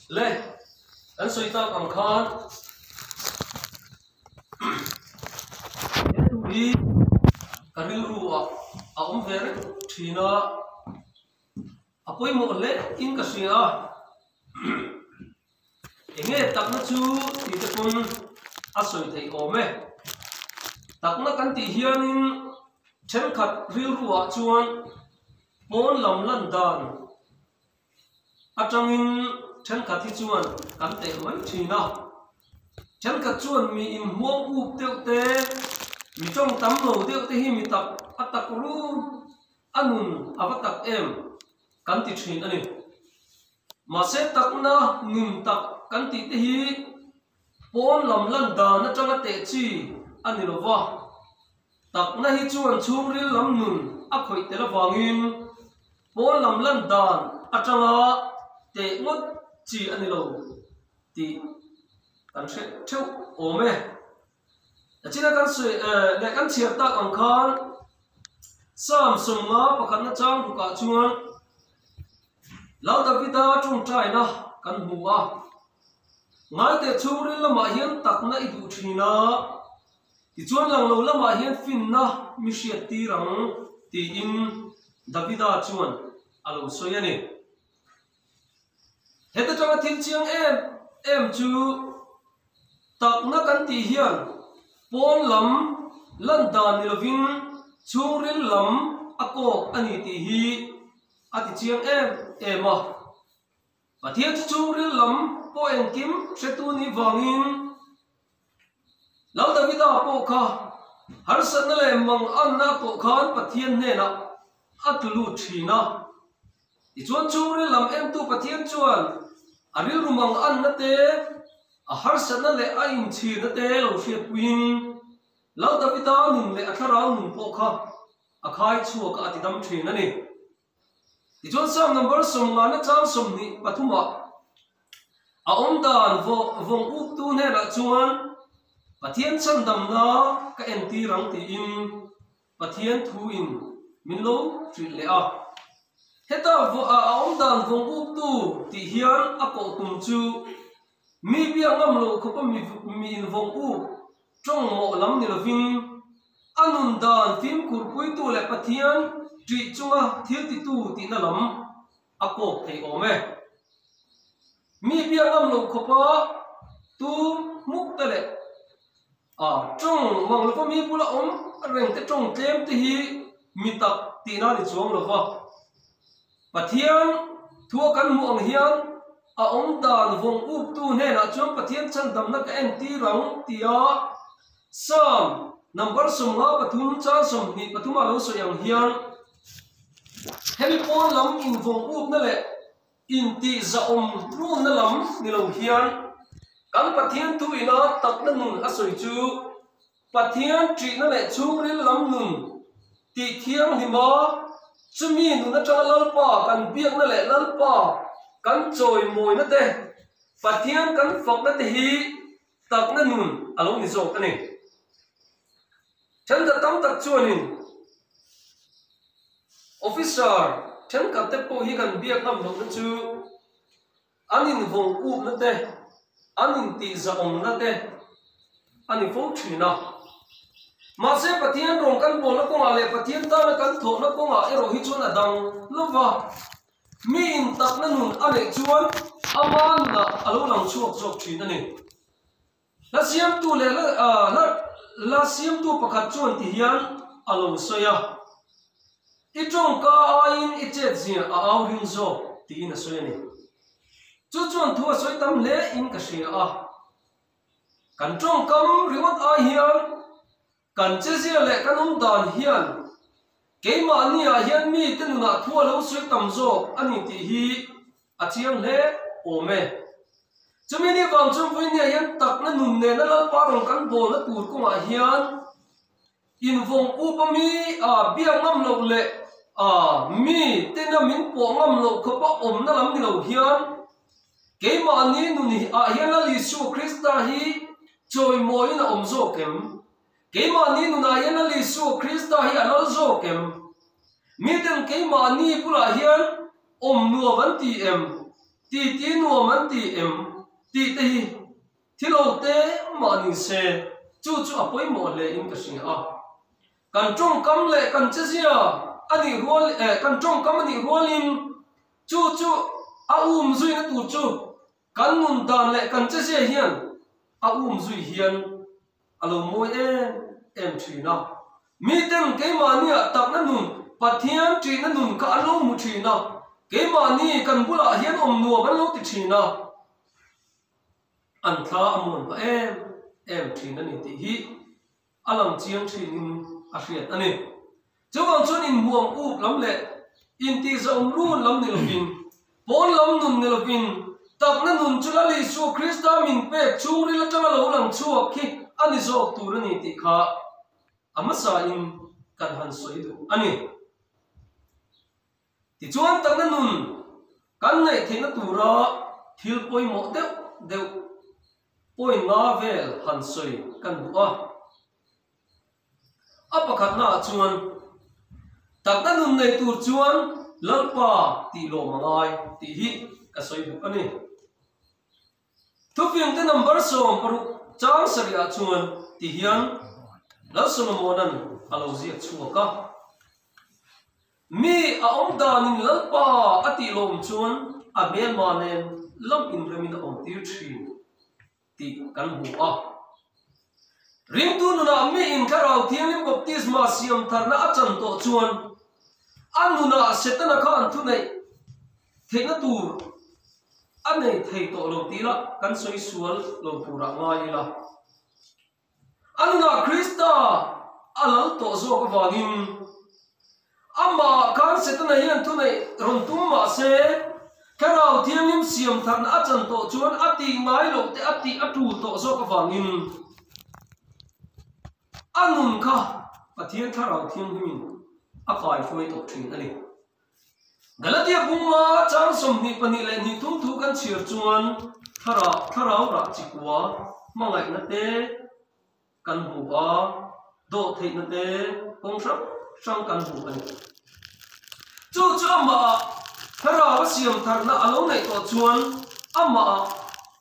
Le, kan sawi tak ang khan he thu hi ka rilru ah a awm ve reng thin a, a pawimawh hle in ka hria a. Enge takna chu tih te pawn a sawi theih awm e. Takna kan tih hianin thenkhat rilru ah chuan pawn lam lan dan atangin thenkhat hi chuan kan teh mai thin a. Thenkhat chuan mi inhmuam up deuh te, mi tawng tam lo deuh te hi mi tak a tak run a nun a va tak em kan ti thin a ni. Mahse takna nun tak kan tih te hi pawn lam lan dan atanga teh chi a ni lo va. Takna hi chuan chhungril lam nun a khawih tel avangin pawn lam lan dan atanga teh ngawt chi a ni lo tih kan hre theuh awm e. China kan sawi leh kan chhiar tak ang khan Psalm 50 pakhatna chang rukah chuan Lal Davida tawngtaina kan hmu a, Ngaiteh chhungril lamah hian takna i duh thin a, tichuan lang lo lamah hian finna mi hriat tir ang tiin Davida chuan a lo sawi a ni. Heta tanga thil chiang em em chu takna kan tih hian pawn lam lan dan ni lovin chhungril lam a kawk a ni tih hi a ti chiang em em a. Pathian chu chhungril lam pawh engkim hretu nih vangin Lal Davida pawh kha harsatna leh manganna tawh khan Pathian hnenah a tlu lut thin a. Tichuan chhungril lam entu Pathian chuan a rilru manganna te, a harsatna leh a inchhirna te lo hriatpuiin Lal Davida nun leh a thlarau nun pawh kha a khai chhuak a, a tidam thin a ni. Tichuan Psalm number 50 na chang 23 ah a awm dan vawng uktu hnenah chuan Pathian chhandamna ka entir ang tiin Pathian thuin min lo hrilh leh a. Heta a awm dan vawng uktu tih hian a kawh tum chu mi biak ngam loh khawpa mi invawng uk tawng mawh lam ni lovin A nun dan fimkhur puitu leh Pathian ṭih chunga thil titu tihna lam a kawk thei awm e. Mi biak ngam lo khawpa tu hmuk te leh a ṭawng mang lova mi bula awm reng te ṭawng tlem te hi mi tak tihna ni chuang lova. Pathian thua kan hmuh ang hian a awm dan vawng uptu hnenah chuan Pathian chhandamna ka entir ang tia Psalm number 53 chang 23 a lo sawi ang hian hemi pawn lam invawng upna leh intihzahawm runna lam ni lo hian kan Pathian thu ina takna nun a sawi chu Pathian ṭihna leh chhungril lam nun tih thianghlim a, chumi nun aṭanga Lalpa kan biakna leh Lalpa kan chawimawina te, Pathian kan fakna te hi takna nun a lo ni zawk a ni. Thenkhat tam tak chuanin officer thenkhat te pawh hi kan biak ngam lohna chu An invawng upna te, an intihzahawmna te a ni fo thin a. Mahse Pathian rawng kan bawlna kawngah leh Pathian tana kan thawhna kawngah erawh hi chuan a dang lo va. Mi intakna nun a neih chuan ama nunah a lo lang chhuak zawk thin a ni. Hla siamtu leh hla hla siamtu pakhat chuan ti hian a lo sawi a, I tawngka aiin i chetzia a au ring zawk tiin a sawi a ni. Chu chuan thu a sawi tam hle in ka hria a. Kan tawngkam ringawt ai hian kan chezia leh kan awm dan hian keimahni ah hian mite nunah thu a lo sawi tam zawk a ni tih hi A chiang hle awm e. Chumi ni vang chuan Vawinia hian takna nun nena Lalpa rawn kan bawlna tur kawngah hian invawng up a mi a biak ngam loh leh a mi tena min pawh ngam loh khawpa awmna lam ni lo hian keimahni nun ah hian Lal Isua Krista hi chawimawiin a awm zawk em? Keimahni nunah hian Lal Isua Krista hi a lal zawk em? Miten keimahni bulah hian awm nuam an ti em? Titi nuam an ti em tih te hi thi lo te mah ni se chu chu a pawimawh hle in ka hria a. Kan tawngkam leh kan chezia a nih rual eh kan tawngkam a nih rualin chu chu a um zuina tur chu kan nun dan leh kan chezia hian a um zui hian a lo mawi em em thin a. Miten keimahniah takna nun, Pathian ṭihna nun kha an lo hmu thin a, keimahni kan bulah hian awm nuam an lo ti thin a, an thla a muan pah em em thin a ni tih hi a lang chiang thinin a hriat a ni. Chuvang chuan inhmuam up lam leh intihzawm run lam ni lovin, pawn lam nun ni lovin, takna nun chu Lal Isua Krista min pek chhungril atanga lo lang chhuak khi a ni zawk tur a ni tih kha a hmasain kan han sawi duh a ni. Tichuan takna nun kan ngaih theihna tura thil pawimawh deuh deuh point nga vel han sawi kan duh a. A pakhatnaah chuan, Takna nun nei tur chuan Lalpa tih lawm a ngai tih hi ka sawi duh a ni. Thufingte number 16 chang sarihah chuan ti hian Lal Solomona'n a lo ziak chhuak a, Mi a awm danin Lalpa a tih lawm chuan a hmelma nen lam inremin a awmtir thin. tih kan hmu a. Ringtu nunah mi in Thlarau Thianghlim baptisma siam tharna a chan tawh chuan a nunah Setana khan thuneih theihna tur a nei thei tawh lo tih lah kan sawi sual lo turah ngai ila. A nunah Krista a lal tawh zawk avangin amah khan Setana hian thuneih rawn tum mah se, Thlarau Thianghlim siam tharna a chan tawh chuan a tih ngai loh te a tih a tul tawh zawk avangin a nun kha Pathian Thlarau Thianghlimin a kaihruai tawh thin a ni. Galatia bunga chang 22 leh hnih thum thu kan chhiar chuan thlarau thlarau rah chikua hmangaihna te kan hmu a, dawh theihna te kawng hrang hrang kan hmu a ni. Chu chu amah thlarau a siam tharna a lo neih tawh chuan amah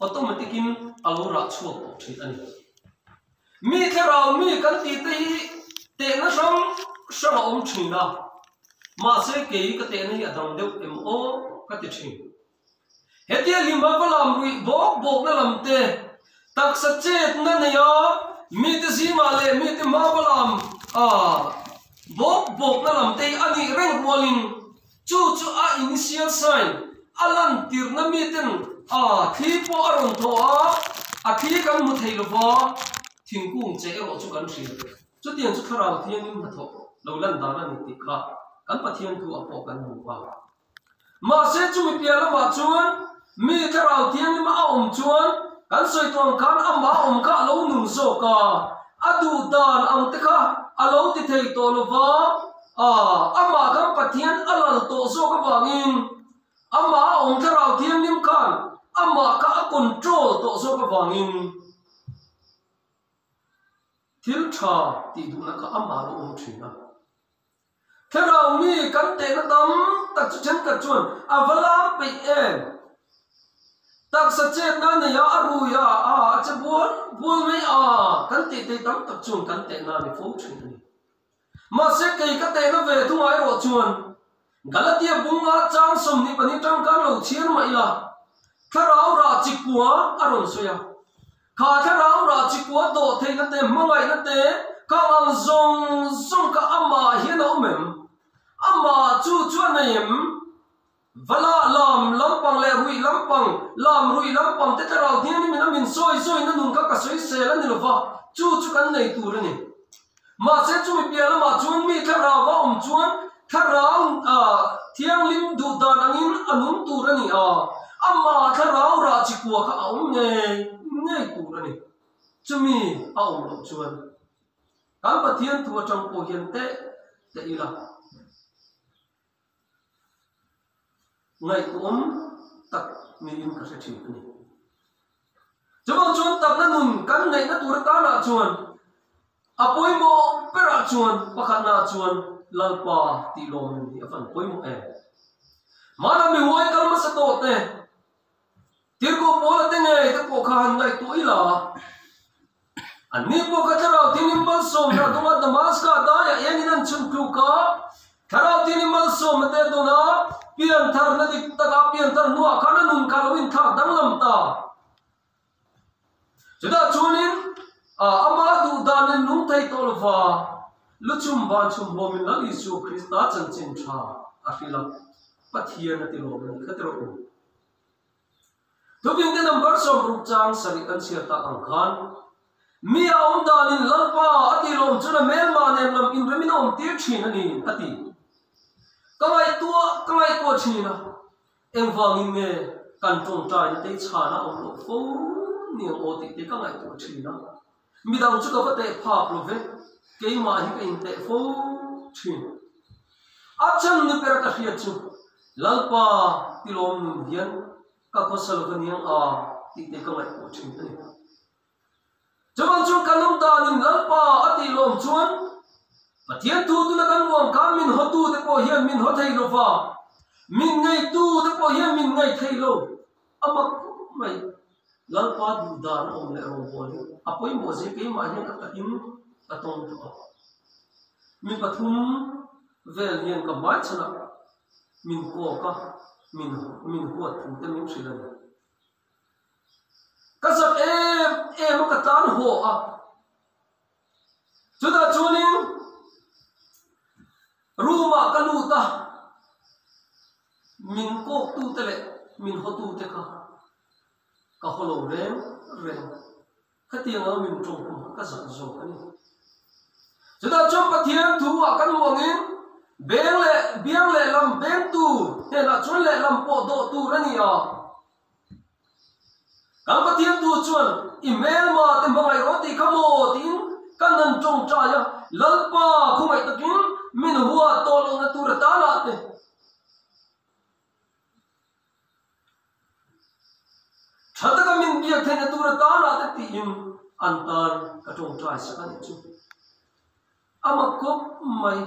automatic in a lo rah chhuak tawh thin a ni. Mi thlarau mi kan tih te hi tehna hrang hrang a awm thin a, mahse kei ka tehna hi a dang deuh em aw ka ti thin. Hetia hlima va lam ruih bawk bawkna lam te, taksa chetna nei a, mite zingah leh mite hma va lam bawk bawkna lam te hi a nih reng rualin Chu chu a initial sign, a lantirna miten a thli pawh a rawn thaw a, a thli kan hmu thei lova, thingkung che erawh chu kan hria. Chutiang chu Thlarau Thiangin hnathawh lo lan dan a ni tih kha kan Pathian thu ah pawh kan hmu a. Mahse chumi piah lamah chuan mi Thlarau Thianghlim a awm chuan kan sawi tawh ang khan amah awm kha a lo nun zawk a, a duh dan ang te kha a lo ti thei tawh lova, A, amah khan Pathian a lal tawh zawk avangin amah a awm Thlarau Thianghlim khan amah kha a control tawh zawk avangin thil tha tih duhna kha amah lo awm thin a. Thlarau mi kan tehna tam tak chu thenkhat chuan a va lam peih em? Taksa chetna nei a, a rui a, a, a che bual bual mai a, kan tih thei tam tak chuan kan tehna a ni fo thin a ni. Mahse kei ka tehna ve thungah erawh chuan Galatia bunga chang 22 tangkan lo chhiar mah ila, Thlarau rah chikua a rawn sawi a. Kha thlarau rah chikua dawh theihna te, hmangaihna te, kha ang zawng zawng kha amah hian a awm em? Amah chu chu a nei em? Vala lam lampang leh ruih lampang, lam ruih lampang te thlarau thianghlim in a min sawi zawina nun kha ka sawi sel a ni lova, chu chu kan nei tur a ni. Mahse chumi piah lamah chuan mi thlarau a awm chuan thlarau thianghlim duh dan angin a nung tur a ni a, amah thlarau rah chikua kha a awm ngei ngei tur a ni. Chumi a awm loh chuan kan Pathian thu atang pawh hian teh teh ila. Ngaihtuahawm tak niin ka hre thin a ni. Chuvang chuan takna nun kan ngaihna tur atanah chuan a pawimawh berah chuan pakhatnaah chuan Lalpa tih lawm nun hi a van pawimawh em. Hmana mi huai kal hmasa tawh te. Tirhkoh Paula te ngei te pawh kha han ngaihtuah ila, anni pawh kha Thlarau Thianghlim malsawmna a dawng a, Damaska daiah engin an chhun tluk a, Thlarau Thianghlim malsawmna te a dawn a, piantharna dik taka pianthar hnuah khan a nun kha a lo inthlak danglam ta. Chutah chuanin ama duh danin lung thei tawh lova lu chum van chhum huamin Lal Isua Krista chanchin tha a hrilh a, Pathian a ti lawm a ni kha ti rawh u. Thupingte number 60 chang sarih kan chhiar tak ang khan, Mi a awm danin Lalpa a tih lawm chuan a hmelma nen lam inremin a awm tir thin a ni, a ti. Ka ngaihtuah ka ngaihtuah thin a. Engvangin nge kan tawngtaina te chhan a awm loh fo ni ang aw tih te ka ngaihtuah thin a. Midang chu ka va teh phak lo ve, keimah hi ka inteh fo thin. A chan ni ber ka hriat chu Lalpa tilawm nun hian ka khawsa lo va niang a tih te ka ngaihtuah thin a ni. Chuvan chuan kan awm danin Lalpa a tih lawm chuan Pathian thu tuna kan nuam khan min hawtu te pawh hian min haw thei lo va, min ngeitu te pawh hian min ngei thei lo. A mak khawp mai. Lalpa duh dan a awm leh rawngbawl hi a pawimawh zia keimah hian a takin ka tawng tawh a. Mi pathum vel hian ka hmaichhanah min kawk a, min min huat thu te min hrilh a ni. Ka zak em em a ka tlan haw a, chutah chuanin room ah ka lut a, min kawk tu te leh min haw tu te kha ka haw lo reng reng. Khatiang anga min tawng kum kha ka zak zawk a ni. Chutah chuan Pathian thu ah kan hmu angin beng leh biang lehlam bengtu hnenah chuan lehlam pawh dawh tur a ni a. Kan Pathian thu chuan i hmelma te hmangaih rawh tih kha maw tiin kan han tawngtai a, Lalpa khawngaih takin min huat tawh lohna tur atan ah te, Tha taka min biak theihna tur atana te tiin an tan ka tawngtai sak a nih chu. A mak khawp mai,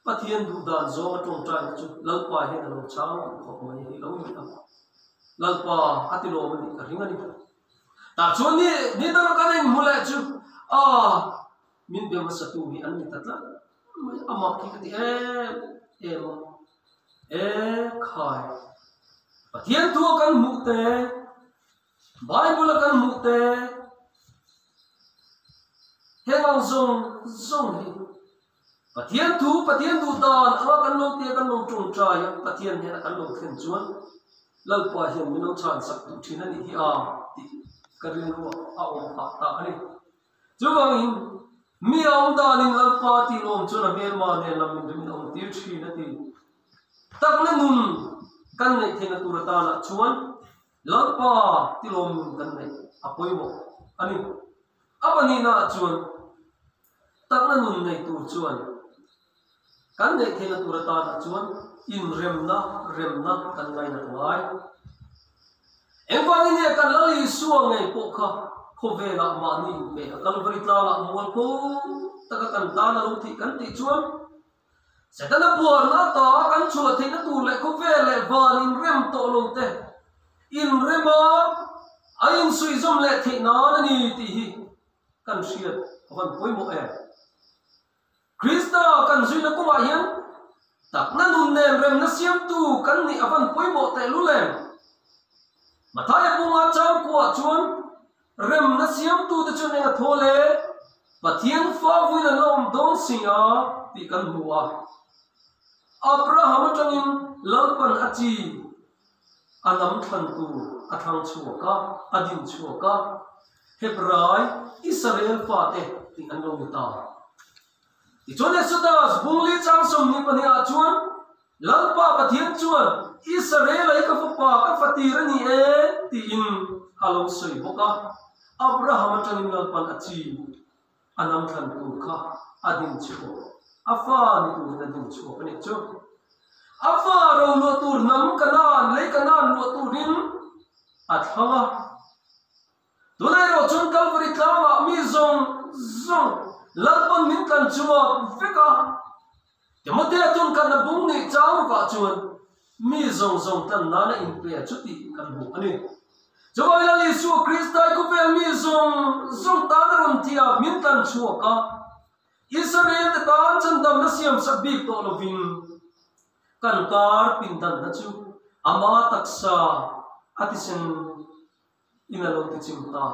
Pathian duh dan zawnga tawngtaina chu Lalpa hian a lo chang duh khawp mai hi lo ni a. Lalpa a ti lawm a nih ka ring a ni. Tah chuan ni ni danga kan inhmu leh chu a min be hmasatu hi an ni ta tlat mai, a mak hi ka ti em em a. E khai, Pathian thua kan hmuh te, Bible a kan hmuh te, heng ang zawng zawng hi Pathian thu, Pathian duh dan anga kan lo tia kan lo tawngtai a, Pathian hnena kan lo thlen chuan Lalpa hian min lo chhan sak duh thin a nih hi a tih ka rilru a awm phah ta a ni. Chuvangin, mi a awm danin Lalpa tih lawm chuan a hmelma nen lam min rim a awm tir thin a ti. Takna nun kan neih theihna tur atanah chuan Lalpa ti lawm nun kan neih a pawimawh a ni. A pahnihnaah chuan takna nun nei tur chuan kan neih theihna tur atanah chuan inremna remna kan ngainat ngai. Engvangin nge kan Lal Isua ngei pawh kha khawvelah mahni inpeh a Kalvari tlangah mualpho taka kan tan a lo thih kan tih chuan Setana buarna ata kan chhuah theihna tur leh khawvel leh van inrem tawh lo te inrema a insuihzawm leh theih nan a ni tih hi kan hriat a van pawimawh em? Krista kan zuina kawngah hian takna nun nen remna siamtu kan nih a van pawimawh tehlul em? Mathaia bunga changkuah chuan remna siamtute chuan eng a thaw le? Pathian fa vuin an la awm dawn si a tih kan hmu a. Abraham atangin Lalpan a chi a lam thlan tur a thlang chhuak a, a din chhuak a. Hebrai Israel fate tih an lo ni ta. Tichuan Exodus bungli chang 22 ah chuan Lalpa Pathian chuan Israel ai ka fapa ka fatir a ni e tiin a lo sawi bawk a. Abraham atangin Lalpan a chi a nam thlan tur kha a din chhuak, a fa ni turin a din chhuak a nih chu. A fa ro luah tur hnam Kanaan, lei Kanaan luah turin a thlang a. Tunah erawh chuan Kalvari tlangah mi zawng zawng Lalpan min tlan chhuak vek a, Timothea tun khatna bung nih chang rukah chuan mi zawng zawng tlan nana inpe a chu tih kan hmu a ni. Chuvangin Lal Isua Krista i khawvel mi zawng zawng tan a rawn ti a, min tlan chhuak a. Israel te tan chandamna siam sak bik tawh lovin kan kar pindanna chu ama taksa a tisen in a lo ti chim ta.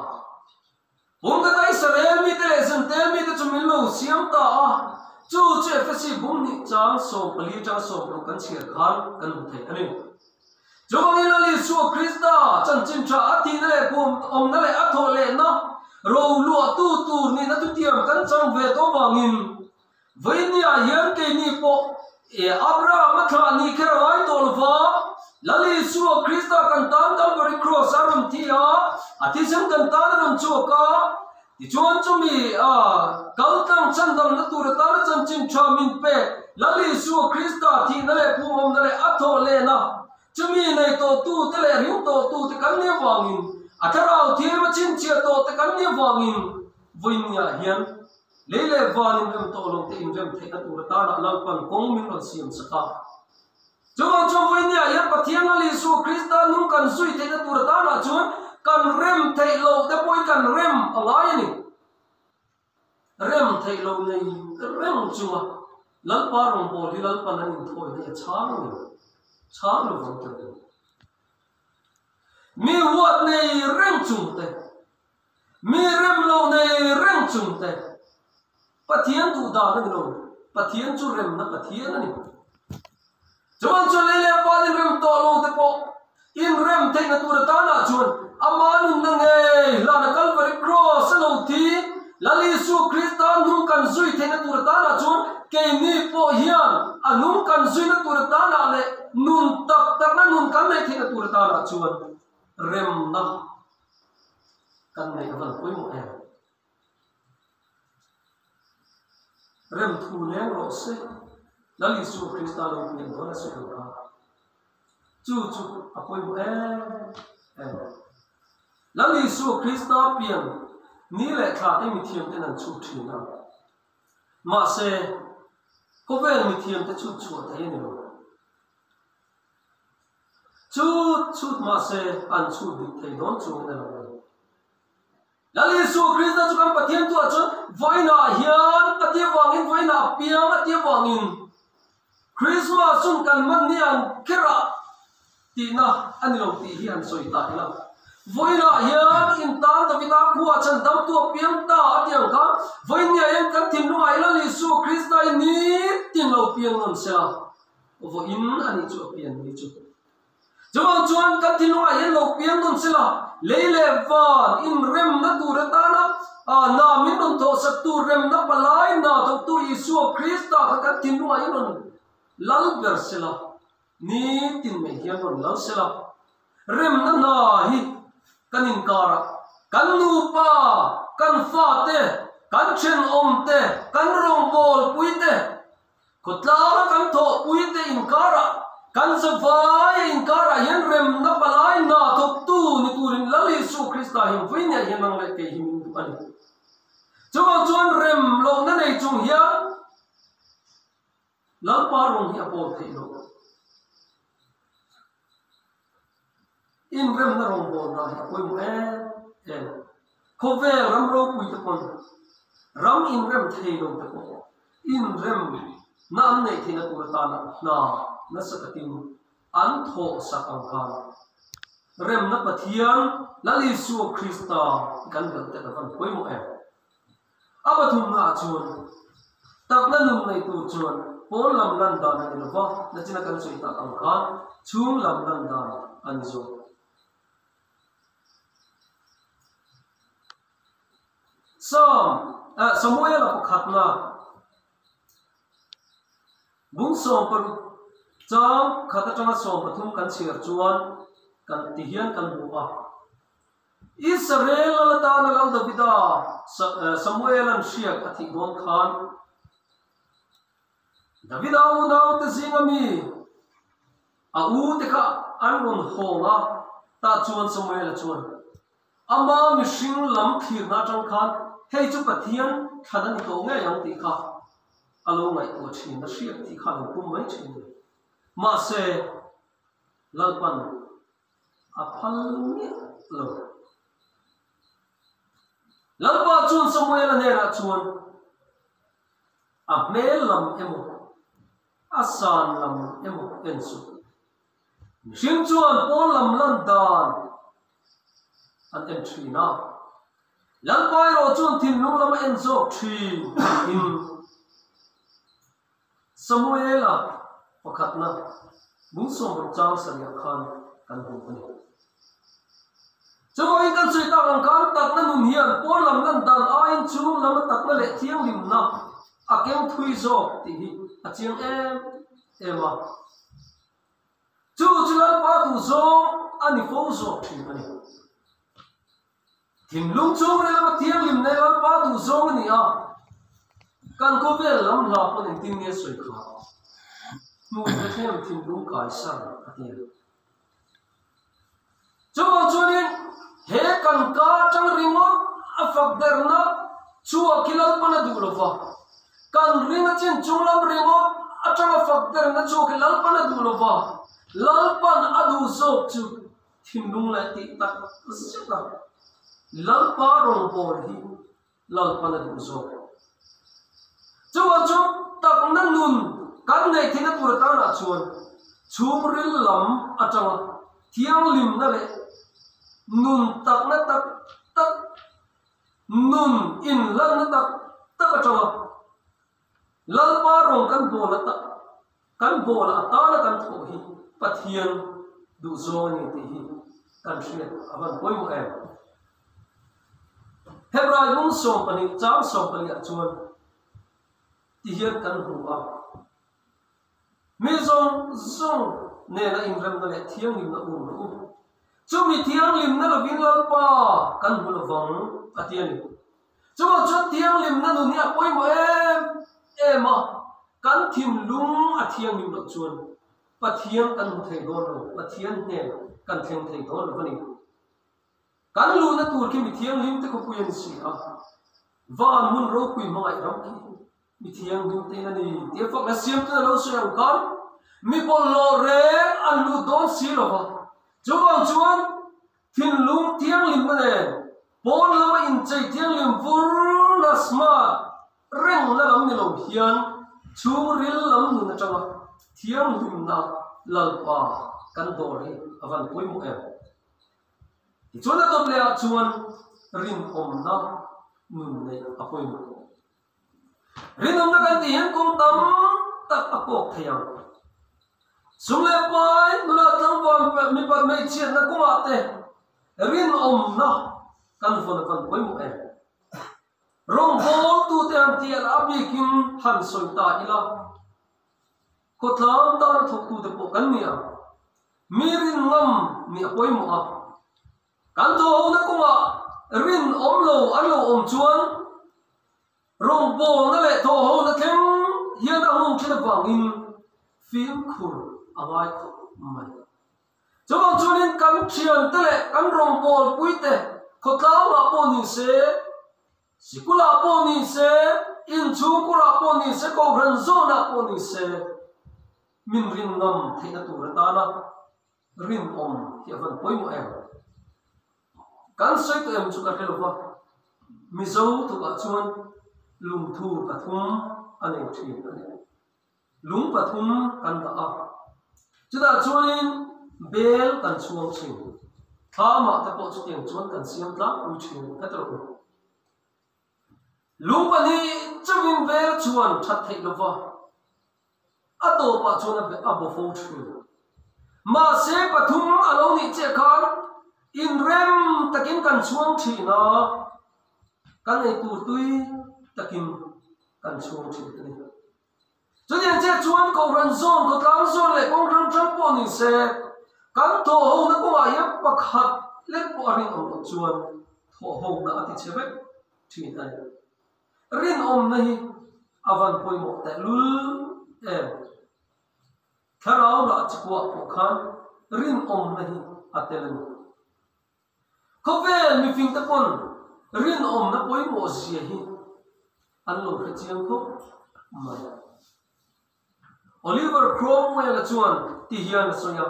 Pum ka ta Israel mite leh Zentel mite chu min lo siam ta a, chu chu Efesi bung hnih chang 14 atanga 16 kan chhiar khan kan hmu thei a ni. Chuvangin Lal Isua Krista chanchin tha a thihna leh pum awmna leh a thawh lehna roluahtu tur nihna thutiam kan chang ve tawh vangin Vawinia hian keini pawh Abraham a thlah ni kher a ngai tawh lo va, Lal Isua Krista kan tan Calvary Cross a rawn thi a, a thisen kan tan a rawn chhuak a, tichuan chumi kaltlang chhandamna tur atana chanchin tha min pek Lal Isua Krista thihna leh phumawmna leh a thawh lehna chumi nei tawhtute leh ring tawhtute kan nih avangin a thlarau thil a chhinchhiah tawhte kan nih avangin vawinia hian Lei leh van inrem tawh lo te inrem theihna tur atana Lalpan kawng min rawn siam sak a. Chuvang chuan vawinia hian Pathian Lal Isua Krista nung kan zui theihna tur atanah chuan kan rem theih loh te pawhin kan rem a ngai a ni. Rem theih loh nei reng chunga Lalpa rawngbâwl hi Lalpan an inthawi hi a chhang a ni. Chhang lo vang ta lo. Mi huat nei reng chung te. Mi rem lo nei reng chung te Pathian duh dan a ni lo, Pathian chu remna Pathian a ni. Chuan chu lei leh pal inrem tawh lo te pawh inrem theihna tur atanah chuan ama nunna ngei hlana Calvary Cross a lo thi Lal Isua Krista nung kan zui theihna tur atanah chuan keini pawh hian a nung kan zuina tur atanah leh nun tak takna nun kan neih theihna tur atanah chuan remna Kan neih a van pawimawh em? Rem thu leng rawh se, Lal Isua Krista lo pian dawn a sawi ang kha. Chu chu a pawimawh em em. Lal Isua Krista pian ni leh thla te mithiam ten an chhut thin a. Mahse, khawvel mithiam te chhut chhuah thei a ni lo. Chut chut mahse an chhut dik thei dawn chuang in a lo ni. Lal Isua Krista chu kan Pathian tuah chuan vawiinah hian a tia vangin vawiinah a piang a tia vangin Krismas hun kan hman ni ang kherah tihna a ni lo tih hi han sawi ta ila. Vawiinah hian intan Davida khuaa chhan damtu a piang ta a ti ang kha vawiinniah hian kan thinlungah hi Lal Isua Krista hi nitin lo piang nawn sela. Vawiin a nih chu a pian ni chu. Chuvang chuan kan thinlungah hian lo piang dawn sela, lei leh van inremna tur atana hna min rawn thawhsak tu remna palai hna thawktu Isua Krista kha kan thinlungah hian rawn lal ber sela, nitin mai hian rawn lal sela. Remna hna hi kan inkarah kan nupa, kan fate, kan thenawmte, kan rawngbawlpuite, Khawtlanga kan thawhpuite inkarah, kan zavaia inkarah hian remna palai hna thawktu ni turin Lal Isua Krista hian vawinia hian nang leh kei hi min duh a ni. Chuvang chuan rem lohna nei chung hian Lalpa rawng hi a pawl theih loh. Inremna rawngbawlna hi a pawimawh em em. Khawvel ram ropui te pawn ram inrem thei lo te pawh inremna an neih theihna tur atana hna nasa takin an thawh sak ang khan remna Pathian Lal Isua Krista kan belh te ka van pawimawh em. A pathumnaah chuan takna nun nei tur chuan pawn lam lan dan a ni lo va, nachina kan sawi tak ang khan chhung lam lan dan a ni zawk. Psalm, eh, Samuela pakhatna bung 16 chang khat atanga 13 kan chhiar chuan kan ti hian kan hmu a. Israel lal atana Lal Davida Samuela'n hriak a thih dawn khan Davida unaute zinga mi a ute kha an rawn hawng a, tah chuan Samuela chuan ama mihring lam thlirna atang khan hei chu Pathian thlan a ni tawh ngei ang tih kha a lo ngaihtuah thin a, hriak tih kha a lo pum mai thin a ni. Mahse, Lalpan a phal miah. lo. Lalpa chuan Samuela hnenah chuan, A hmel lam emaw, a san lam emaw en suh. Mihring chuan pawn lam lan dan an en thin a, Lalpa erawh chuan thinlung lam a en zawk thin tiin Samuela pakhatna bung sawmruk chang sarih khan kan hmu a ni. Chuvangin kan sawi tak ang khan takna nun hian pawn lam lan dan aiin chung lama takna leh thianghlimna a keng thui zawk tih hi a chiang em em a. Chu chu Lalpa duhzawng a ni fo zawk thin a ni. Thinlung chhungril lama thianghlim nei Lalpa duhzawng a ni a, kan khawvel lam hla pawn engtin nge sawi kha hmuh ve thlem thinlung kaisan a ti a. Chuvang chuanin he kan ka atang ringawt a fak derna chhuak hi Lalpan a duh lova, kan ring a chin chunglam ringawt atanga fak derna chhuak hi Lalpan a duh lova, Lalpan a duh zawk chu Thinlung leh tih tak zet a Lalpa rawngbâwl hi Lalpan a duh zawk. Chuvang chu takna nun kan neih theihna tur atanah chuan chhungril lam atanga thianghlimna leh nun takna tak tak, nun inhlanna tak tak atanga Lalpa rawng kan bawl ata kan bawl atana kan thawh hi Pathian duhzawng a ni tih hi kan hriat a van pawimawh em? Hebrai bung 12 chang 14 ah chuan ti hian kan hmu a, Mi zawng zawng nena inremna leh thianghlimna um rawh u. Chumi thianghlimna lovin Lalpa kan hmu lovang a ti a ni. Chuvang chuan thianghlimna nun hi a pawimawh em em a, kan thinlung a thianghlim loh chuan Pathian kan hmu thei dawn lo, Pathian hnen kan thleng thei dawn lo a ni. Kan luhna tur khi mi thianghlim te khawpui a ni si a, van hmun ropui hmangaih ram khi mi thianghlim te in a ni tih a fakna siamtun a lo sawi ang khan mi bawlhhlawh reng an lut dawn si lo va, chuvang chuan thinlung thianghlimna nen pawn lama inchei thianghlim vur na smart rengna lam ni lo hian chhungril lam nun atanga thianghlimna Lalpa kan dawr hi a van pawimawh em? Tichuan a dawt lehah chuan rinawmna nun neih a pawimawh. Rinawmna kan tih hian kawng tam tak a kawk thei ang. Sum leh pai, nula tlangval mipat hmeichhiatna kawngah te rinawmna kan vawn a van pawimawh em? Rawngbawltute han tih a bikin han sawi ta ila, khawtlang tana thawktute pawh kan ni ang. Mi rinngam nih a pawimawh a, kan thawhona kawngah rinawm lo an lo awm chuan rawngbawlna leh thawhona thleng hian a nghawng thin avangin fimkhur a ngai khawp mai. Chuvang chuanin kan thiante leh kan rawngbawlpuite khawtlangah pawh ni se, sikulah pawh ni se, inchhungkurah pawh ni se, kohhran zawnah pawh ni se, Min rin ngam theihna tur atana rinawm hi a van pawimawh em? Kan sawi tawh em chu ka hre lova, Mizo tukah chuan lungthu pathum a nei thin a ni. Lung pathum kan dah a, chutah chuanin bel kan chhuang thin. Thlamah te pawh chutiang chuan kan siam tlangpui thin ka ti rawh u. Lung pahnih chauhin bel chuan that theih lova, A tawpah chuan a a bo fo thin. Mahse pathum a lo nih chiah khan inrem takin kan chhuang thin a, kan eitur tui takin kan chhuang thin a ni. Chutiang chiah chuan Kohhran zawn, khawtlang zawn leh kawng hrang hrang pawh ni se, kan thawhhona kawngah hian pakhat lek pawh a rinawm loh chuan thawhhona a ti chhe vek thin a ni. Rinawmna hi a van pawimawh teh lul em? Thlarau rah chikuah pawh khan rinawmna hi a tel a ni. Khawvel mifingte pawn rinawmna pawimawh zia hi an lo hre chiang khawp mai. Oliver Cromwell-a chuan ti hian a sawi a,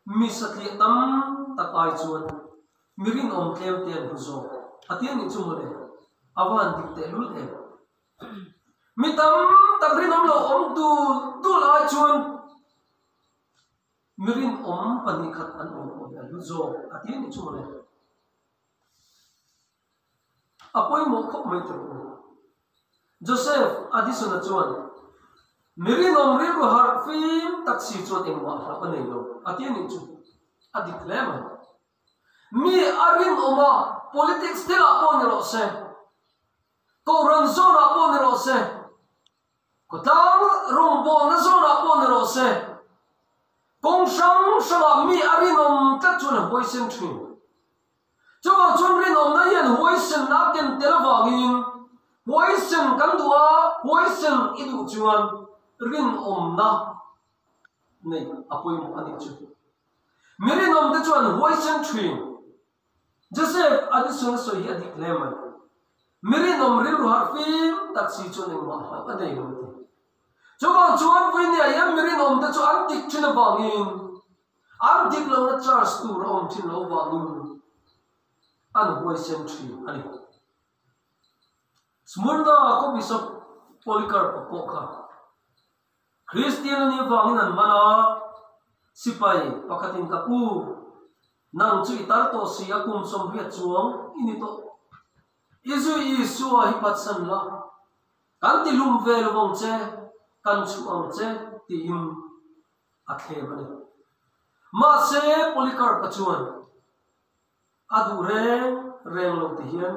Mi satliah tam tak ai chuan. Mi rinawm tlem te an hmu zawk a ti a nih chu mawle, a van dik tehlul em. Mi tam tak rinawm lo awm dul dul ai chuan mi rinawm 2 khat an awm pawh hi a hlu zawk a ti a nih chu mawle. A pawimawh khawp mai tur u. Joseph Addison-a chuan, Mi rinawm rilru harh fim tak si chuan engmah hlauh a nei lo, a ti a nih chu. A dik hle mai. Mi a rinawm a, politics thilah pawh ni rawh se, kohhran zawnah pawh ni rawh se, khawtlang rawngbawlna zawnah pawh ni rawh se, kawng hrang hrangah mi a rinawm tlat chuan a huaisen thin. Chuvang chuan rinawmna hian huaisen a ken tel avangin huaisen kan duh a, huaisen i duh chuan rinawmna nei a pawimawh a nih chu. Mi rinawmte chuan huaisen thin. Joseph Addison a sawi hi a dik hle mai. Mi rinawm rilru harh fim tak si chuan engmah hlauh a nei lo a ti. Chuvang chuan Vuinia hian mi rinawmte chu an dik thin avangin An dik lohna charge tur a awm thin lo vangin an huaisen thin a ni. Smyrna khaw Bishop Polycarp a pawh kha Kristian a nih avangin an man a, sipai pakhatin ka pu, nang chu i tar tawh si a kum 80 chuang i ni tawh. I zui Isua hi phatsan la, kan ti hlum ve lo vang che, kan chhuah ang che tiin a thlem a ni. Mahse, Polycarp-a chuan a duh reng reng lo ti hian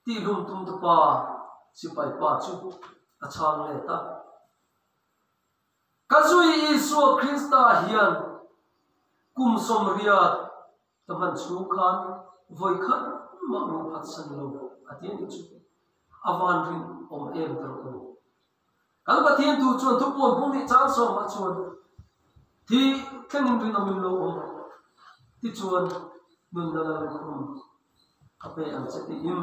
tihlum tumtu pa sipai pa chu a chhang let a. Ka zui Isua Krista hian kum 80 ka hman chhung khan vawi khat mah min phatsan lo a ti a nih chu. A van rinawm em ta rawh u. Kan Pathian tu chuan thupuan hmung nih chang sawmah chuan thi thlengin rinawmin lo awm rawh. Tichuan nunna lal lukhum a pe ang che tiin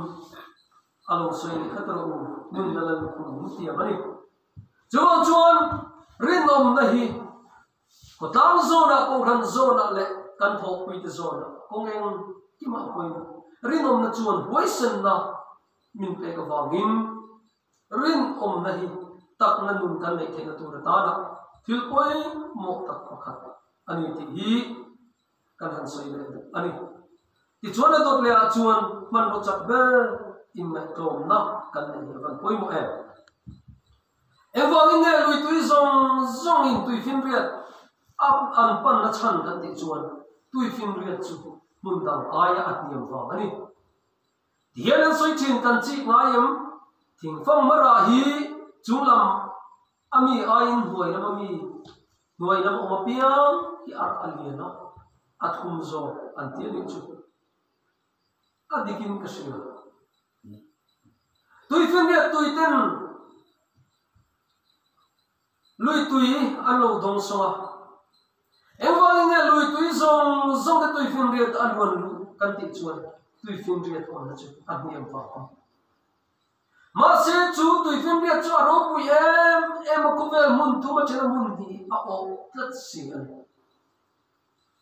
a lo sawi leh khat rawh u, nunna lal lukhum min tiam a ni. Chuvang chuan rinawmna hi khawtlang zawnah, kohhran zawnah leh kan thawhpuite zawnah kawng eng kimah pawimawh rinawmna chuan huaisenna min pek avangin Rinawmna hi takna nun kan neih theihna tur atana thil pawimawh tak pakhat a ni tih hi kan han sawi leh duh a ni. Tichuan a dawt lehah chuan hmanraw chak ber inngaihtlawmna kan neih hi a van pawimawh em? Engvangin nge lui tui zawng zawngin tuifinriat a an panna chhan kan tih chuan tuifinriat chu hmun dang aia a hniam vang a ni. Tihian an sawi thin kan chik ngai em? Thingfang marah hi chunglam a mi aiin hnuai lam a mi hnuai lam awm apiang hi arh a lian a, a thum zawk an ti a nih chu. A dikin ka hria. Tuifinriat tuiten Lui tui an lo dawng sawng a, engvangin nge lui tui zawng zawng te tuifinriat a luan luh kan tih chuan tuifinriat awmna chu a hniam vang a ni. Mahse chu tuifinriat chu a ropui em em a, khawvel hmun thum aṭhen a hmun hnih a awh tlat si a ni.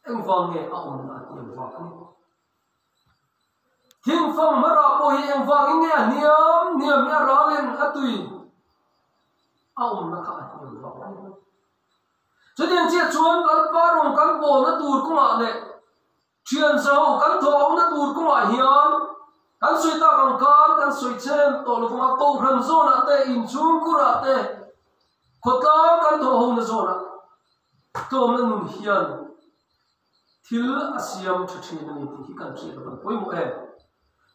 Engvang nge a awmna a hniam vang a ni. Thingfang hmarah pawh hi engvangin nge a hniam hniam hi a ralin a tui a awmna kha a hniam vang a ni. Chutiang chiah chuan Lalpa rawng kan bawlna tur kawngah leh thian zo kan thawhna tur kawngah hian kan sawi tak ang khan kan sawi chen tawh lovang a, kohhran zawnah te, inchhungkurah te, khawtlang kan thawhhona zawnah tlawmna nun hian Thil a siam tha thin a ni tih hi kan hriat a van pawimawh em?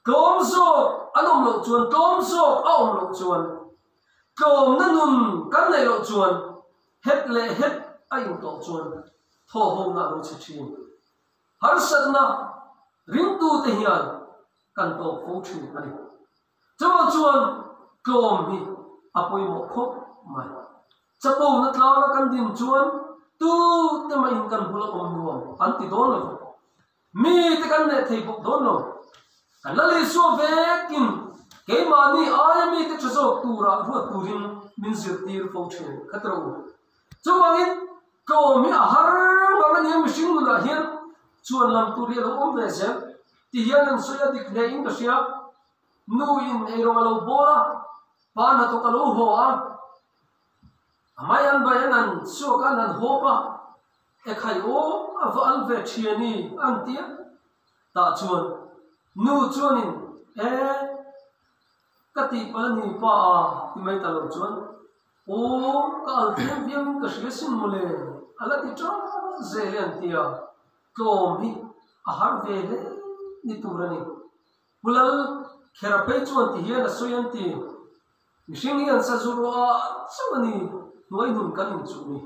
Tlawm zawk an awm loh chuan, tlawm zawk a awm loh chuan, tlawmna nun kan neih loh chuan, het leh het a intawh chuan thawhhona a lo chhe thin. Harsatna ringtute hian kan tawk fo thin a ni. Chuvang chuan tlawm hi a pawimawh khawp mai. Chapona tlanga kan din chuan tute mahin kan bula awm nuam an ti dawn lo va, mite kan leh thei bawk dawn lo. Kan la Isua vekin keimahni aia mite tha zawk tura ruat turin min zirtir fo thin kha tawh u. Chuvangin tlawm hi a har ngang a nia mihring nunah hian. Chuan lam tur hi a lo awm ve zel. Ti hian an sawi a dik hle in ka hria. Nu in eirawng a lo bawl a, pa hnathawk a lo haw a, a mai an bai an han chhuak a, an han hawp a, ekhai aw a va al ve thiani an ti a. Tah chuan nu chuanin e ka tihpalh a ni pa a ti mai ta lo chuan aw ka al tlem viau in ka hria sin mawle a la ti tang zel e an ti a, tlawm hi a har ve hle ni tur a ni. Pu Lal Khera phei chuan ti hian a sawi an ti, Mihring hi an sazu rawh a chauh a ni, hnuai nun kan inchuh ni.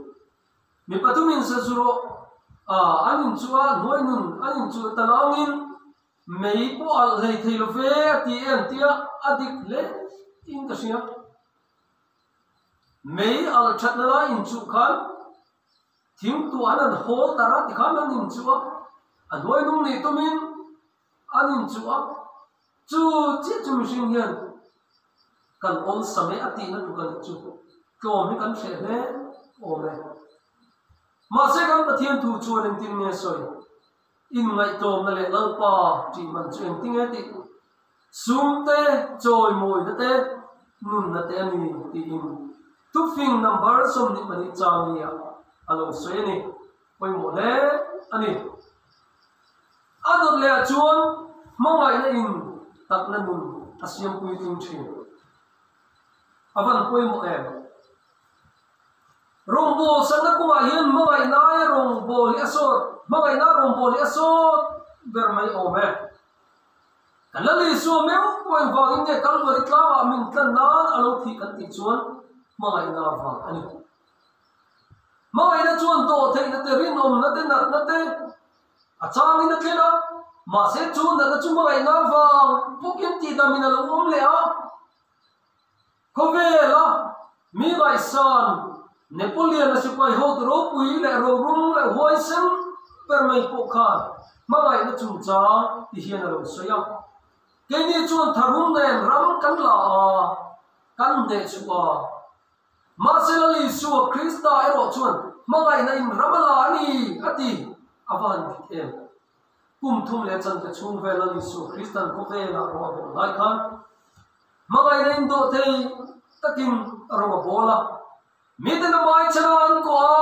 Mi pathumin sazu rawh a an inchuh a, hnuai nun an inchuh ta langin mei pawh alh hlei thei lo ve a ti e an tia, a dik hle in ka hria. Mei alh thatna lai inchuh khan thingtuah an han hawl tar a tikhan an inchuh a, a hnuai nung nih tumin An inchuh a, chu chiah chu mihring hian kan awlsam e a tihna tluk a nih chu. Tlawm hi kan hreh hle awm e. Mahse kan Pathian thu chuan engtin nge sawi? Inngaihtlawmna leh Lalpa tih man chu engtin nge tih? Sum te, chawimawina te, nunna te a ni tiin thufing number 22 chang nia a lo sawi a ni. Pawimawh hle a ni. A dawt leh ah chuan hmangaihna in takna nun a siam puitling thin. A van pawimawh em? Rawngbâwl sakna kawngah hian hmangaihnaia rawngbâwl hi a sawt, hmangaihna rawngbâwl hi a sawt ber mai awm e. Kan la Isua meuh pawh engvangin nge Kalvari tlangah min tlan nan a lo thih kan tih chuan hmangaihna vang a ni. Hmangaihna chuan dawhtheihna te, rinawmna te, natna te a changin a thlen a, mahse chu natna chu hmangaihna vang bawkin tihdamin a lo awm leh a. Khawvela mi ngaihsan Napoleon-a sipai hotu ropui leh rorum leh huaisen ber mai pawh khan hmangaihna chungchang ti hian a lo sawi a. Keini chuan tharum nen ram kan la a, kan hnehchhuah a. Mahse Lal Isua Krista erawh chuan hmangaihna in ram a la a ni, a ti. A va han dik em? Kum thum leh chanve chhung vel Lal Isua Kristan khawvelah rawh a bawlh lai khan hmangaihna in dawh thei takin rawh a bawl a. Miten a hmaichhan a an kawh a,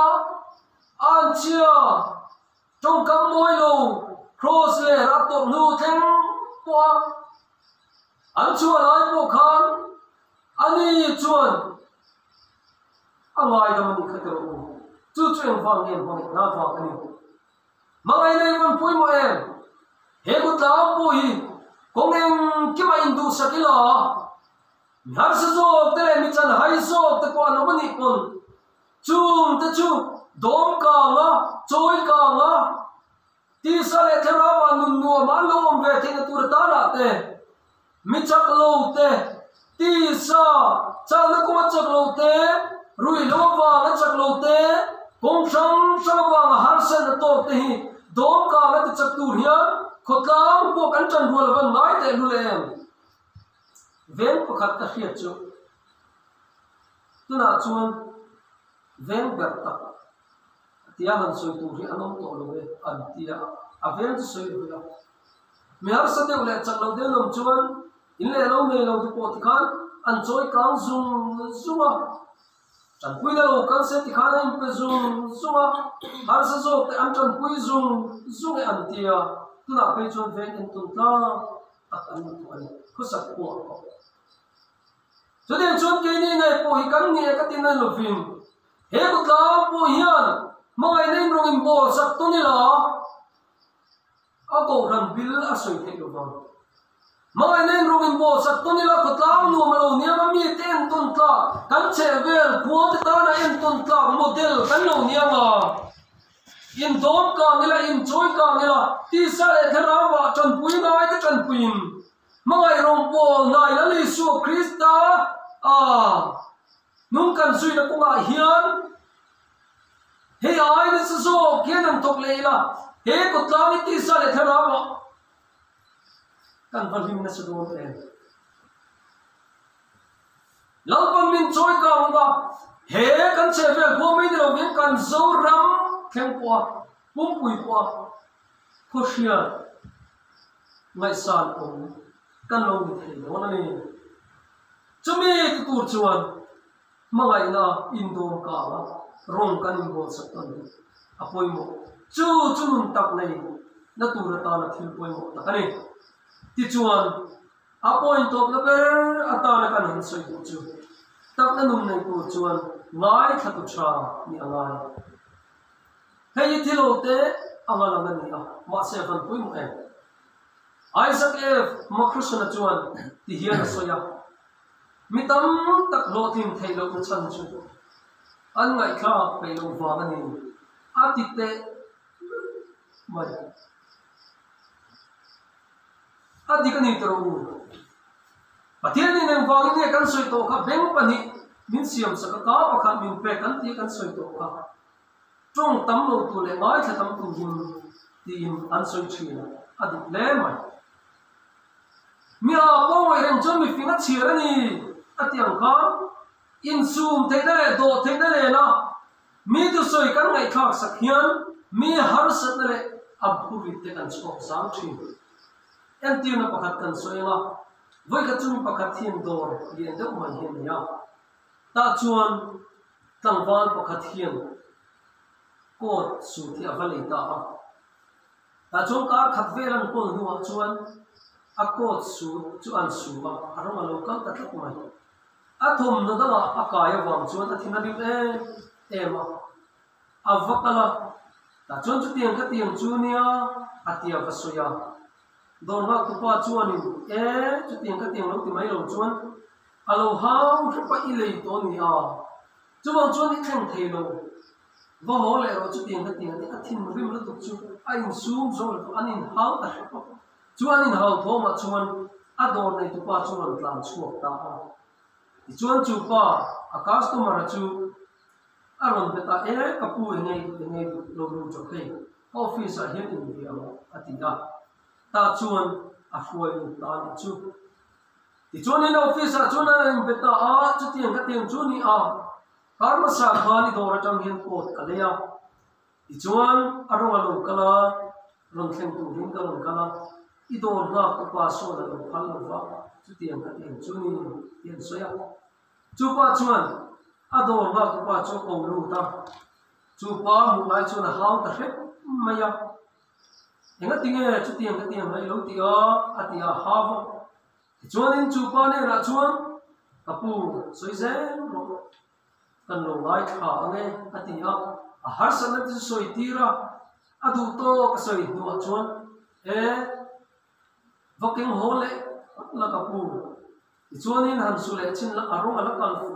a an chhia, tawngkam mawi lo, kraws leh rat tawrh hnu thleng pawh a an chhuah lai pawh khan Ani chuan a ngaidam a nih kha teh u. Chu chu engvang nge hmangaihna vang a ni. Hmangaihna i rawn pawimawh em? He kutlang pawh hi kawng engkimah induhsak ila, mi harsa zawk te leh mi chanhai zawk te pawh an awm a nih pawn chung te chu dawm kanga, chawi kanga, tisa leh thlarauah nun nuamah an lo awm ve theihna tur atanah te, Mi chak lo te, tisa chakna kawnga chak lo te, ruihhlo avanga chak lo te, kawng hrang hrang avanga harsatna tawk te hi dawmkang a ti chak tur hian khawtlang pawh kan tan rual avan ngai teh lul em? Veng pakhat ka hriat chu tunah chuan veng ber tak tia han sawi tur hi an awm tawh lo e an ti a, a veng chu sawi lo ila. Mi harsa deuh leh chak lo deuh lawm chuan in leh lo nei lo te pawh tikhan an chawi kang zung zung a, tanpuina lo kal se tikhan a inpe zung zung a, harsa zawk te an tanpui zung zung e an ti a, tunah phei chuan veng en tawn tlang tak an ni tawh a ni, khawsak pawh a pawh. Chutiang chuan keini ngei pawh hi kan ni e ka ti nai lovin he kutlang pawh hian hmangaihna in rawng inbawl sak tawn ila, A kohhran bil a sawi theih lo vang. Hmangaihna in rawng in bawl sak tawn ila khawtlang nuam a lo niam a mite entawn tlak, kan chhehvel khua te tana entawn tlak model kan lo niam a. In dawm kang ila, in chawi kang ila, tisa leh thlarauah tanpui ngai te tanpuiin hmangaih rawng bawl hnai Lal Isua Krista a hnung kan zuina kawngah hian Hei ai nasa zawk hian an thawk leh ila, he kawtlang hi tisa leh thlarau ah kan va hlim nasa dawn em? Lalpan min chawi kang ang a, he kan chhehvel khua mai ni lovin kan Zoram thleng pawh a, pumpui pawh a. Khawhriat ngaihsan awm kan lo ni thei dawn a ni. Chumi ti tur chuan hmangaihna indawm kang a rawng kan inbuatsak tawn hi a pawimawh. Chu chu nun tak nei na tur atana thil pawimawh tak a ni. Tichuan, a point tawpna ber atana kan han sawi duh chu takna nun nei tur chuan ngaithla tu tha nih a ngai. Hei hi thil lo te anga lang a ni a, mahse a van pawimawh em? Isaac F. McChrysson-a chuan ti hian a sawi a, Mi tam tak hlawhtlin theih lohna chhan chu an ngaihthlak peih loh vang a ni, a ti teh mai. A dik a ni tawh u. Pathianin engvangin nge kan sawi tawh kha beng pahnih min siamsak a, ka pakhat min pek kan tih kan sawi tawh kha. Tawng tam lo tur leh ngaithla tam turin tiin an sawi thin a, a dik hle mai. Mi a pawngawih reng chuan mifing a chhiar a ni a ti ang khan insum theihna leh dawh theihna nena mi thusawi kan ngaihthlak sak hian mi harsatna leh a bhurit te kan chhuak zang thin. Entirna pakhat kan sawi ang a, vawikhat chu mi pakhat hian dawr lian deuh mai hi a nei a, tah chuan Tlangval pakhat hian coat suit hi a va lei ta a, tah chuan kar khat vel an kawl hnuah chuan a coat suit chu an su a, a rawng a lo kal ta tlat mai. A thawmhnaw dangah a kai avang chuan a thin a rim em em a, a va kal a, tah chuan chutiang khatiang chu nia a tia va sawi a. Dawr nghak tupa chuanin e chutiang khatiang lo ti mai lo chuan A lo hau hrep a i lei tawh a ni a, chuvang chuan i thleng thei lo. Va haw leh rawh chutiang ka ti ang tih a thinrim lutuk chu a insum zawk lutuk an inhau ta hrep a. Chu an inhau thawmah chuan a dawr neitupa chu rawn tlan chhuak ta a. Tichuan chu pa a customer-a chu a rawn be ta, E ka pu eng ei duh eng ei duh lo lut rawh hei, ka office-ah hian inbia ang a ti a. Tah chuan a hruai lut ta a nih chu. Tichuan in office ah chuan an inbe ta a, chutiang ka tiang chu ni a, kar hmasa khan i dawr atang hian coat ka lei a, tichuan a rawng a lo kal a, rawn thleng turin ka rawn kal a, i dawr nghak ka pa sawn a lo phal lo va, chutiang ka tiang chu ni tih an sawi a. Chu pa chuan a dawr nghak ka pa chu a ko lut a, chu pa hmuh lai chuan a hau ta hrep mai a. Engatinge chutiang ka tiang mai lo ti a? a ti a, ha vawk. Tichuanin chu pa hnenah chuan, Ka pu, sawi zel rawh, kan lo ngaithla ang e, a ti a. A harsatna te chu sawi tir a, a duh tawk a sawi hnuah chuan, E, va keng haw leh la ka pu, Tichuanin han su leh chin la a rawng a la kal fur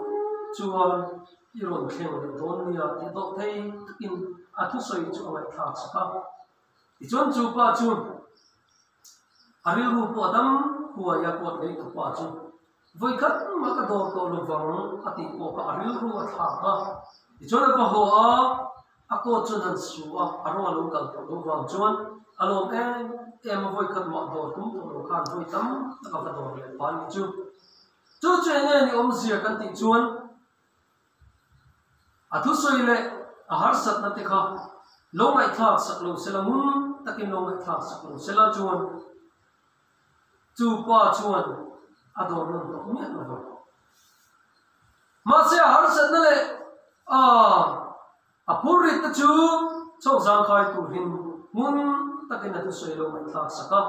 chuan i rawn thleng leh dawn nia tih dawh thei takin a thusawi chu a ngaihthlak sak a. Tichuan chu pa chu a rilru pawh a dam huai a kawt lei tu pa chu vawikhat mah ka dawr tawh lo vang a tih pawh kha a rilru a thlak a. Tichuan a va haw a, A coat chuan han su a, a rawng a lo kal tawh lo vang chuan a lawm em em a, vawi khat mah dawr tum tawh lo khan vawi tam tak a va dawr leh pah a nih chu. Chu chu eng nge ni awmzia kan tih chuan a thusawi leh a harsatna te kha lo ngaihthlak sak lo sela, ngun takin lo ngaihthlak sak lo sela chuan chu pa chuan a dawr nawn tawh miah lo vang. Mahse a harsatna leh a a phurrit te chu chho zangkhai turin hmun takin a thusawi lo ngaihthlak sak a,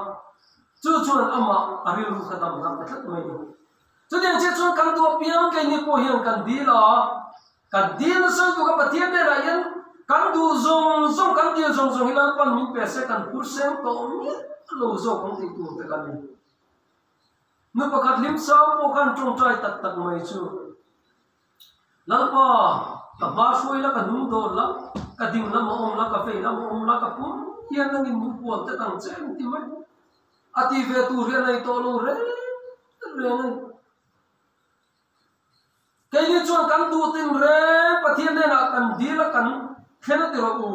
chu chuan amah a rilru kha damna pe tlat mai a ni. Chutiang chiah chuan kan duh apiang keini pawh hian kan dil a, kan dil nasa lutuk a Pathian hnenah hian kan duh zawng zawng kan dil zawng zawng hi Lalpan min pe se kan phur seng tawh miah lo zawk ang tih tur te kan ni. Nu pakhat hlim sang pawh khan tawngtai tak tak mai chu, Lalpa, ka hma hruai la, ka hnung dawn la, ka ding lam a awm la, ka vei lam a awm la, ka pum hian nangin min hual tet ang che em ti mai. A ti ve tur hi a nei tawh lo reng reng a ni. Keini chuan kan duh tin reng Pathian hnenah kan dil a, kan thlen a ti rawh u.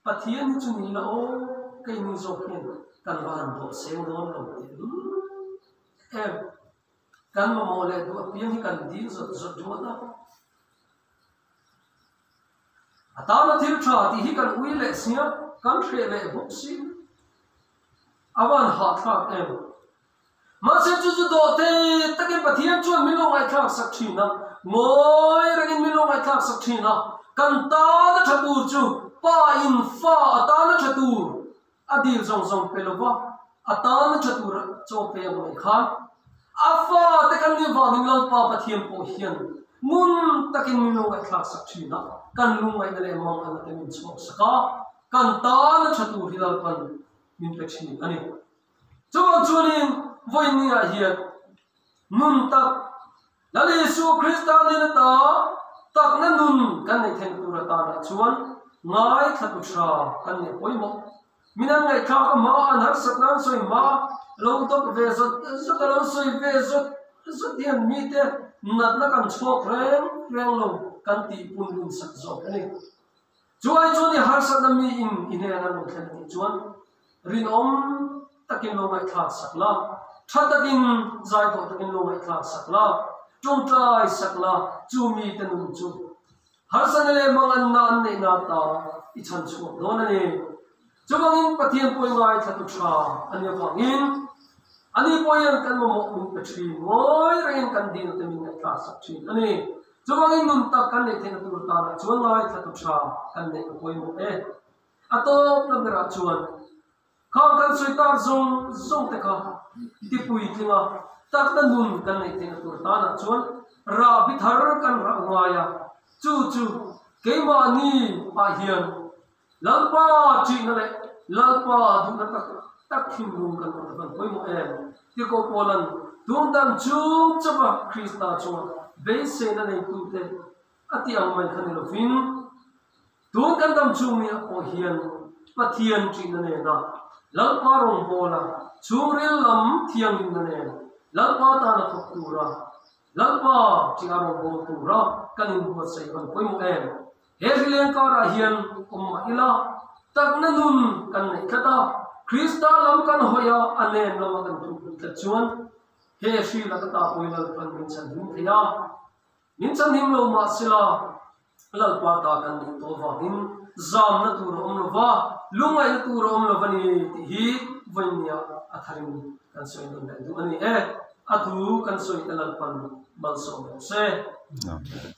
Pathian hi chu ni la aw, keini zawk hian kan va han dawh seng dawn lo teh lul em. Kan mamawh leh duh apiang hi kan dil zawt zawt ringawt a. A tana thil tha tih hi kan ui leh sia. Kan hreh leh bawk si. A van hahthlak em? Mahse chu chu dawh thei takin Pathian chuan min lo ngaihthlak sak thin a, ngawi rengin min lo ngaihthlak sak thin a, kan tana tha tur chu Pa in fa a tana tha tur a dil zawng zawng pe lova a tana tha tur chaw pe ang mai khan a fa te kan nih vangin Lalpa Pathian pawh hian ngun takin min lo ngaihthlak sak thin a, kan lungngaihna leh manganna te min chhuak sak a, kan tana tha tur hi Lalpan min pe thin a ni. Chuvang chuanin vawiinniah hian nun tak Lal Isua Krista nena ta takna nun kan neih theih tur atanah chuan ngaithla tu tha kan neih pawimawh. Min an ngaihthlak a hma an harsat nan sawi hma lo dawk ve zawt zawt a lo sawi ve zawt zawt hian mite natna kan chhuak reng reng lo kan tih pun lun sak zawk a ni. Chuai chuan i harsatna mi in i hnen an rawn thlen anih chuan rinawm takin lo ngaihthlak sak la, tha takin zai tawh takin lo ngaihthlak sak la, tawngtai sak la, chu mite nun chu harsatna leh manganna an neihna ta i chhan chhuak dawn a ni. Chuvangin Pathian pawi ngaithla tu tha a nih avangin ani pawh hian kan mamawh min pe thin, ngawi rengin kan dil te min ngaihthlak sak thin a ni. Chuvangin nun tak kan neih theihna tur tanah chuan ngaithla tu tha kan neih a pawimawh e. A tawpna berah chuan khang kan sawi tak zawng zawng te kha tipuitling a, takna nun kan neih theihna tur tanah chuan rahbi thar kan rah ngai a, chu chu keimahni ah hian Lalpa ṭihna leh Lalpa duhna tak tak thinlung kan awm hman pawimawh em? Tiko Paula'n tun dan chung chauha Krista chunga beiseina neitute a tih ang mai kha ni lovin, tun kan dam chung ni ah pawh hian Pathian ṭihna nena Lalpa rawngbawla chhungril lam thianghlimna nen Lalpa tana thawk tura Lalpa ṭih a rawngbâwl tura kan inbuatsaih hman pawimawh em? He rileng karah hian awm mah ila, takna nun kan neih tlat a, Krista lam kan hawi a, a nen lama kan tlukpui tlat chuan he hri laka ta pawi Lalpan min chhanhim thei a. Min chhanhim lo mah sela, Lalpa ta kan nih tawh vangin zamna tur a awm lo va, lungngaihna tur a awm lo va ni tih hi vawinia a tharin kan sawi nawn leh duh a ni e. A thu kan sawi te Lalpan malsawm rawh se. Amen.